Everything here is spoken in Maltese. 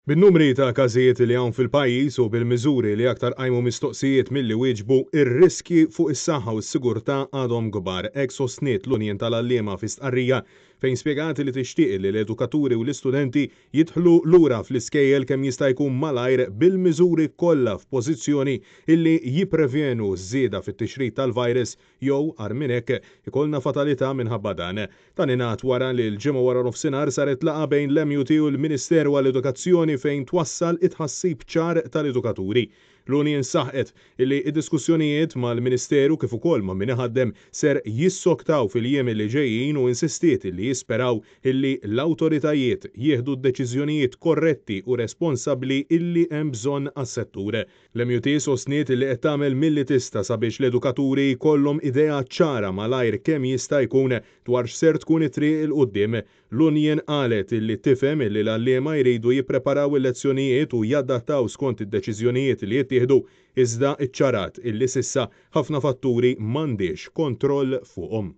Bin-numri ta' każijiet li hawn fil-pajjiż u bil-miżuri li aktar qajmu mistoqsijiet milli wieġbu, ir-riskji fuq is-saħħa u s-sigurtà għadhom kbar, hekk sostniet l-Unjin tal-Għalliema fi stqarrija fejn spjegat li tixtieq li l-edukaturi u l-istudenti jidħlu lura fl-iskejjel kemm jista' jkun malajr bil-miżuri kollha f'pożizzjoni illi jipprevjenu żieda fit-tixrid tal-virus jew, agħar minn hekk, ikollna fatalità minħabba dan. Dan ingħad wara li l-Ġimgħa waranofsinhar saret laqgħa bejn l-MUT u l-Ministeru għall-Edukazzjoni fejn twassal it-tħassib ċar tal-edukaturi. L-Union saħqet illi d-diskussjonijiet mal-Ministeru kif ukoll ma' min iħaddem ser jissoktaw fil-jiem li ġejjin u insistiet illi jisperaw illi l-awtoritajiet jieħdu d-deċiżjonijiet korretti u responsabbli illi hemm bżonn għas-settur. L-MUT sostniet li qed tagħmel milli tista' sabiex l-edukaturi jkollhom idea ċara malajr kemm jista' jkun dwar x'ser tkun it-triq 'il quddiem. L-union qalet li tifhem li l-għalliema jridu jippreparaw il-lezzjonijiet u jadattaw skont id-deċiżjonijiet li jittieħdu, iżda ċċarat illi s'issa ħafna fatturi m'għandhiex kontroll fuqhom.